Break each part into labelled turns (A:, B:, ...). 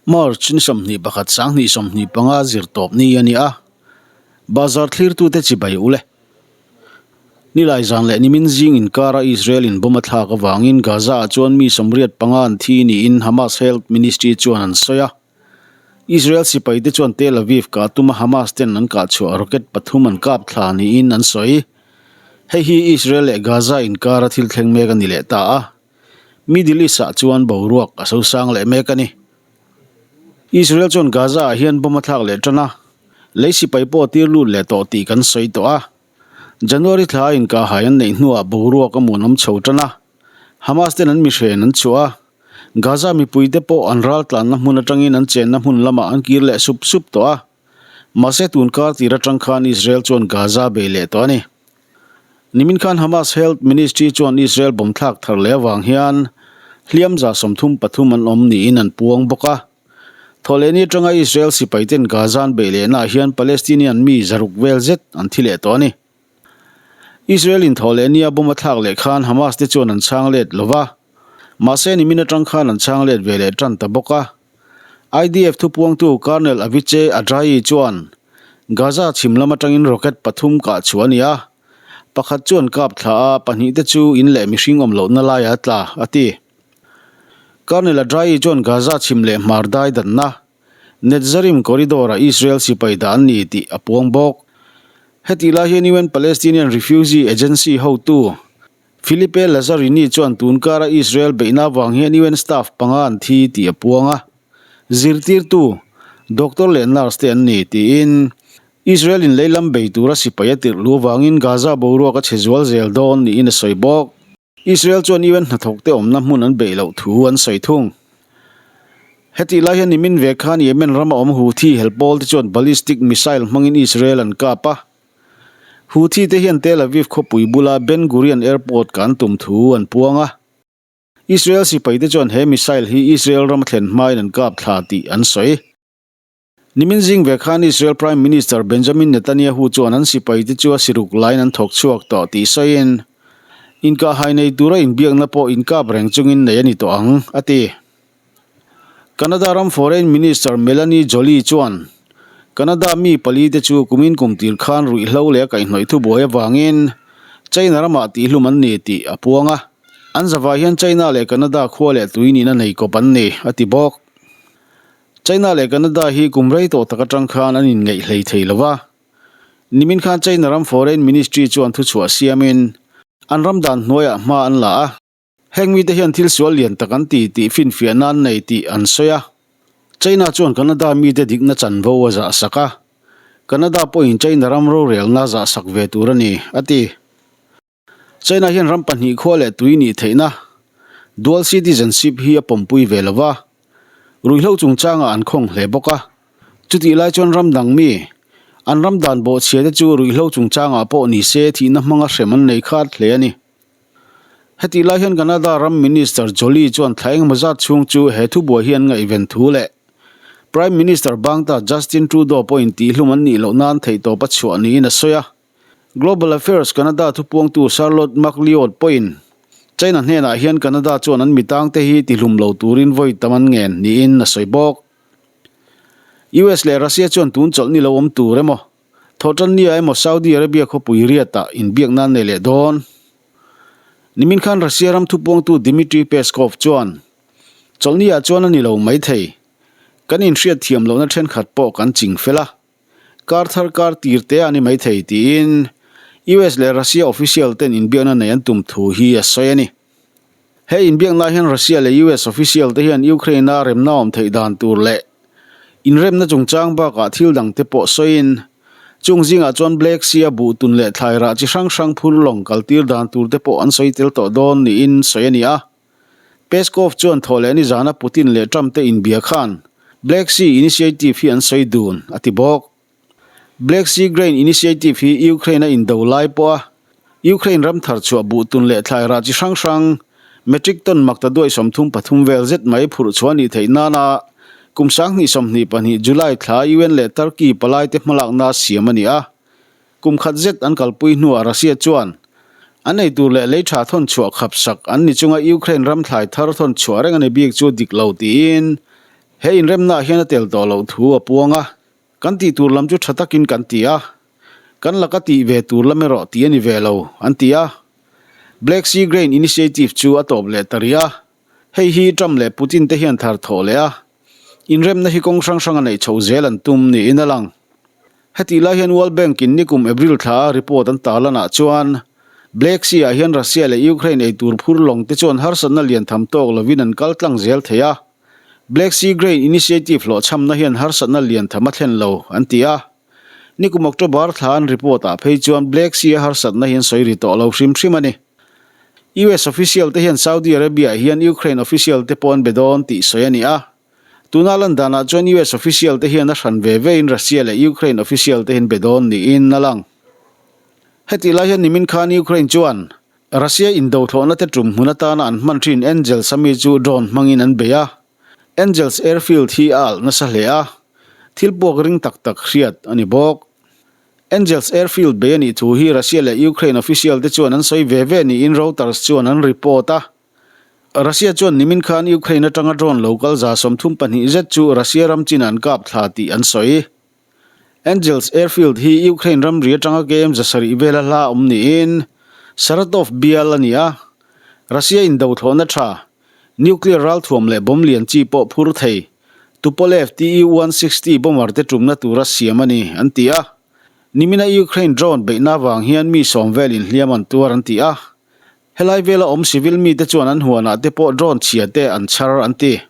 A: March ni 21 2025 zirtawp ni a ni a, bazar thlirtute chibai u le. Nilai zan leh nimin zing inkara Israel in bomb a thlak avangin Gaza ah chuan mi 85 an thi niin Hamas Health Ministry chuan an sawi a. Israel sipaite chuan Tel Aviv kah tuma Hamas ten an kah chhuah rocket pathum an kap thla niin an sawi. Hei hi Israel leh Gaza inkara thil thleng mek a ni leh ta a. Middle East ah chuan boruak a sosang leh mek a ni. Israel chuan Gaza ah hian bomb a thlak leh tan a, lei sipai pawh a tir lut leh tawh tih kan sawi tawh a. January thla a inkahhai an neih hnuah boruak a muanawm chho tan a, Hamas ten an mihren an chhuah a, Gaza mipuite pawh an ral tlanna hmun atangin an chenna hmun lamah an kir leh sup sup tawh a. Mahse tun kar tir atang khan Israel chuan Gaza bei leh tawh a ni. Nimin khan Hamas Health Ministry chuan Israel bomb thlak thar leh avang hian hliam 33 an awm niin an puang bawk a. Thawhlehni atanga Israel sipaiten Gaza an beih lehnaah hian Palestinian mi 600 vel zet an thi leh tawh a ni. Israel in thawhlehnia bomb a thlak leh khan Hamas te chuan an chhang let lo va, mahse nimin atang khan an chhang let ve leh tan ta bawk a. IDF thupuangtu Colonel Avichai Adraee chuan Gaza chhim lam atangin rocket pathum kah chhuah a ni a, pakhat chuan kap thla a, pahnih te chu in leh mihring awm lohna laiah a tla, a ti. Colonel Adraee chuan Gaza chhim leh hmar dai danna Netzarim corridor-ah Israel sipai dah an ni tih a puang bawk. Hetih lai hian UN Palestinian Refugee Agency hotu Philippe Lazzarini chuan tun kara Israel beihna avang hian UN staff panga an thi tih a puang a. Zirtirtu, doctor leh nurse te an ni tiin Israel in leilam bei tura sipai a tirh lu avangin Gaza boruak a chhe zual zel dawn niin a sawi bawk. Israel chuan UN hnathawk te awmna hmun an beih loh thu an sawi thung. Hetih lai hian nimin ve khan Yemen rama awm Houthi helpawl te chuan ballistic missile hmangin Israel an kap a. Houthi te hian Tel Aviv khawpui bula Ben Gurion Airport kan tum thu an puang a. Israel sipai te chuan he missile hi Israel rama thlen hmain an kap thla tih an sawi. Nimin zing ve khan Israel Prime Minister Benjamin Netanyahu chuan an sipai te chu a siruk laiin an thawk chhuak tawh tih sawiin, Inkahhai nei tura inbiakna pawh inkap reng chungin nei a ni tawh ang, a ti. Canada ram Foreign Minister Melanie Joly chuan Canada mi pali te chu kumin kum tir khan ruihhlo leh a kaihhnawih thubuai avangin China ramah tihhlum an ni tih a puang a, an zavai hian China leh Canada khua leh tui nihna nei kawp an ni, a ti bawk. China leh Canada hi kum rei tawh tak atang khan an inngeih hlei thei lo va. Nimin khan China ram Foreign Ministry chuan thuchhuah siamin an ram dan hnuaiah hma an la a. Heng mite hian thil sual lian tak an ti tih finfiahna an nei tih an sawi a. China chuan Canada mite dikna chanvo a zahsak a, Canada pawhin China ram rorelna a zahsak ve tur a ni, a ti. China hian ram pahnih khua leh tui nih theihna, dual citizenship, hi a pawmpui ve lo va, ruihhlo chungchangah an khawng hle bawk a. Chutih lai chuan ram dang mi, an ram dan bawhchhia te chu ruihhlo chungchangah pawh ni se thihna hmanga hrem an nei khat hle a ni. Hetih lai hian Canada ram Minister Joly chuan thla engemaw zat chhung chu he thubuai hi an ngaihven thu leh Prime Minister bangta Justin Trudeau pawhin tihhlum an nih loh nan theihtawp a chhuah niin a sawi a. Global Affairs Canada thupuangtu Charlotte MacLeod pawhin China hnenah hian Canada chuan an mitangte hi tihlum lo turin vawi tam an ngen niin a sawi bawk. US leh Russia chuan tun chawlh ni lo awm tur emaw? Thawhtannia emaw Saudi Arabia khawpui Riyadh-ah inbiak nan nei leh dawn. Nimin khan Russia ram thupuangtu Dmitry Peskov chuan, Chawlhniah chuan a ni lo mai thei. Kan inhriat thiam lohna thenkhat pawh kan ching fel a. Kar thar kar tir te a ni mai thei, tiin US leh Russia official ten inbiakna nei an tum thu hi a sawi a ni. He inbiakna hian Russia leh US official te hian Ukraine-a remna awm theih dan tur leh inremna chungchang bakah thil dang te pawh sawiin, chung zingah chuan Black Sea-a buh tun leh thlai rah chi hrang hrang phur lawng kaltir dan tur te pawh an sawi tel tawh dawn niin sawi a ni a. Peskov chuan thawh leh nizana Putin leh Trump te inbia khan Black Sea Initiative hi an sawi dun, a ti bawk. Black Sea Grain Initiative hi Ukraine a indo lai pawha Ukraine ram thar chhuah buh tun leh thlai rah chi hrang hrang metric ton makta duai 33 vel zet mai phurh chhuah a nih theih nana kum 2022 July thla UN leh Turkey palaite hmalakna siam a ni a. Kum khat zet an kalpui hnuah Russia chuan an ei tur leh lei tha thawn chhuah khap sak an ni chunga Ukraine ram thlai thar thawn chhuah reng a ni bik chu dik lo tiin. He inremnaah hian a tel tawh loh thu a puang a, Kan tih tur lam chu tha takin kan ti a, kan laka tih ve tur lam erawh tih a ni ve lo, an ti a. Black Sea Grain Initiative chu a tawp leh ta rih a, hei hi Trump leh Putin te hian thar thawh leh a, inremna hi kawng hrang hranga neih chhoh zel an tum niin a lang. Hetih lai hian World Bank in nikum April thla a report an tarlanah chuan Black Sea ah hian Russia leh Ukraine eitur phur lawng te chuan harsatna lian tham tawk lovin an kal tlang zel thei a, Black Sea Grain Initiative hlawhchhamna hian harsatna lian tham a thlen lo, an ti a. Nikum October thla an report ah phei chuan Black Sea a harsatna hi an sawi ri tawh lo hrim hrim a ni. US official te hian Saudi Arabia ah hian Ukraine official te pawh an be dawn tih sawi a ni a. Tuna lan danah chuan US official te hian a hran ve ve in Russia leh Ukraine official te hi an be dawn niin a lang. Hetih lai hian nimin khan Ukraine chuan Russia indothlawhna te tum hmun atana an hman thin Engels a mi chu drone hmangin an bei a. Engels airfield hi a alh nasa hle a, thil puak ring tak tak hriat a ni bawk. Engels airfield bei a nih thu hi Russia leh Ukraine official te chuan an sawi ve ve niin Reuters chuan an report a. Russia chuan nimin khan Ukraine atanga drone lo kal 32 zet chu Russia ram chin an kap thla tih an sawi. Engels Airfield hi Ukraine ramri atanga KM 700 vela hla awm niin Saratov bial a ni a. Russia indothlawhna tha, nuclear ralthuam leh bomb lian chi pawh phur thei, Tupolev Tu-160 bomber te tumna tura siam a ni, an ti a. Nimina Ukraine drone beihna avang hian mi sawm vel inhliam an tuar an ti a. Helai vela awm civil mite chuan an huanah te pawh drone chhia te an chhar an ti.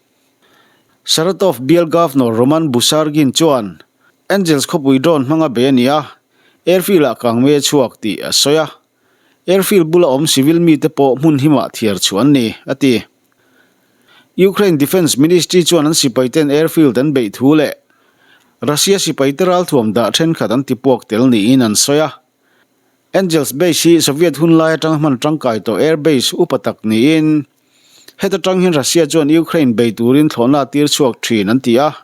A: Saratov bial Governor Roman Busargin chuan Engels khawpui drone hmanga bei a ni a, airfield-ah kangmei a chhuak tih a sawi a. Airfield bula awm civil mite pawh hmun himah thiar chhuah an ni, a ti. Ukraine Defence Ministry chuan an sipaiten airfield an beih thu leh Russia sipaite ralthuam dah thenkhat an tipuak tel niin an sawi a. Engels Base hi Soviet hun lai atanga hman tangkai tawh air base upa tak niin heta tang hian Russia chuan Ukraine bei turin thlawhna a tir chhuak thin an ti a.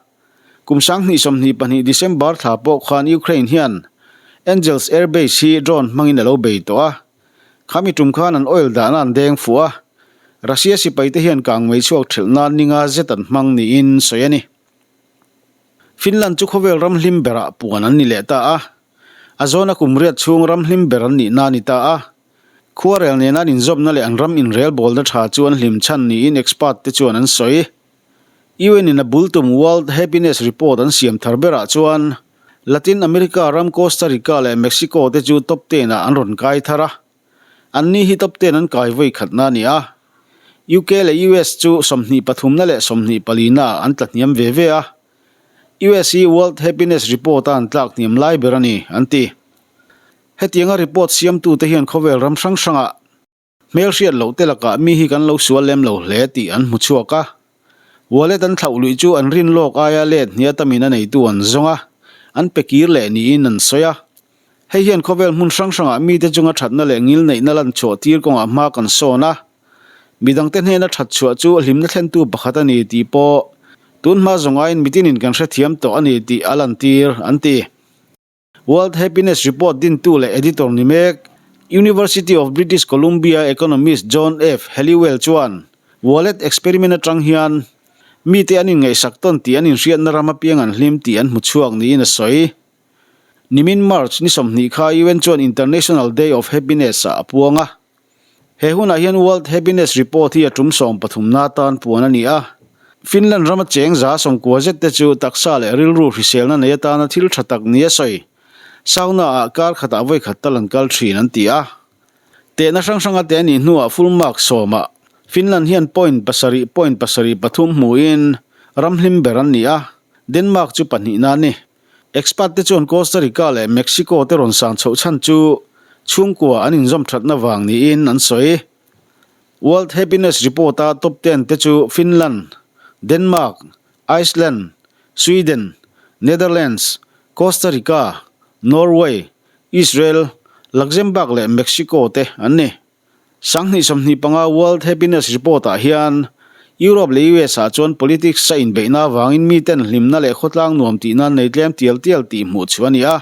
A: Kum 2022 December thla pawh khan Ukraine hian Engels Air Base hi drone hmangin a lo bei tawh a. Khami tum khan an oil dahna an deng fuh a. Russia sipaite hian kangmei chhuak thelh nan ninga zet an hmang niin sawi a ni. Finland chu khawvel ram hlim berah puan an ni leh ta a. A zawna kum riat chhung ram hlim ber an nihna a ni ta a. Khuarel nena an inzawmna leh an ram inrelbawlna tha chu an hlim chhan niin expert te chuan an sawi. UN in a bul tum World Happiness Report an siam thar berah chuan Latin America ram Costa Rica leh Mexico te chu top ten ah an rawn kai thar a. Anni hi top ten an kai vawi khatna a ni a. UK leh US chu 23 na leh 24 na ah an tla hniam ve ve a. US hi World Happiness Report a an tlak hniam lai ber a ni, an ti. Hetianga report siamtute hian khawvel ram hrang hrangah hmelhriat loh te lakah mi hi kan lo sual lem lo hle tih an hmu chhuak a. Wallet an thlauh luih chu an rin lawk aia let hnia tamin a neitu an zawng a, an pe kir leh niin an sawi a. Hei hian khawvel hmun hrang hrangah mite chunga thatna leh ngilneihna lan chhuah tir kawngah hma kan sawn a. Midangte hnena that chhuah chu hlimna thlentu pakhat a ni tih pawh tun hma zawng aiin mitinin kan hrethiam tawh a ni tih a lantir, an ti. World Happiness Report dintu leh editor ni mek, University of British Columbia economist John F. Helliwell chuan wallet experiment atang hian mite an inngaihsak tawn tih an inhriatna ram apiang an hlim tih an hmu chhuak niin a sawi. Nimin March ni 20 kha UN chuan International Day of Happiness ah a puang a. He hunah hian World Happiness Report hi a tum 13 na atan puan a ni a. Finland rama cheng 90 zet te chu taksa leh rilru hriselna nei atana thil tha tak ni a sawi. Sauna ah kar khatah vawi khat tal an kal thin an ti a. Tehna hrang hranga te a nih hnuah full mark sawmah Finland hian point pasarih point pasarih pathum hmuin ram hlim ber an ni a, Denmark chu pahnihna a ni. Expert te chuan Costa Rica leh Mexico te rawn sang chhoh chhan chu chhungkua an inzawm thatna vang niin an sawi. World Happiness Report-a top ten te chu Finland, Denmark, Iceland, Sweden, Netherlands, Costa Rica, Norway, Israel, Luxembourg leh Mexico te an ni. 2025 World Happiness Report-ah hian Europe leh US-ah chuan politics a inbeihna avangin miten hlimna leh khawtlang nuam tihna an nei tlem tial tial tih hmuh chhuah a ni a.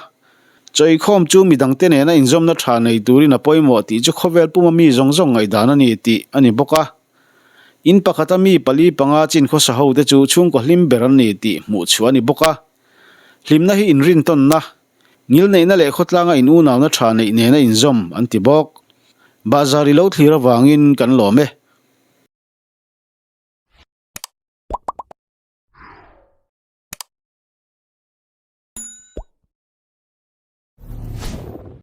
A: Chawikhawm chu midangte nena inzawmna tha nei turin a pawimawh tih chu khawvel puma mi zawng zawng ngaihdan a ni tih a ni bawk a. In pakhata mi pali panga chin khawsa hote chu chhungkaw hlim ber an ni tih hmuh chhuah a ni bawk a. Hlimna hi inrintawnna, ngilneihna leh khawtlanga in unauna tha neih nena inzawm an ti bawk. Bahzar i lo thlir avangin kan lawm e.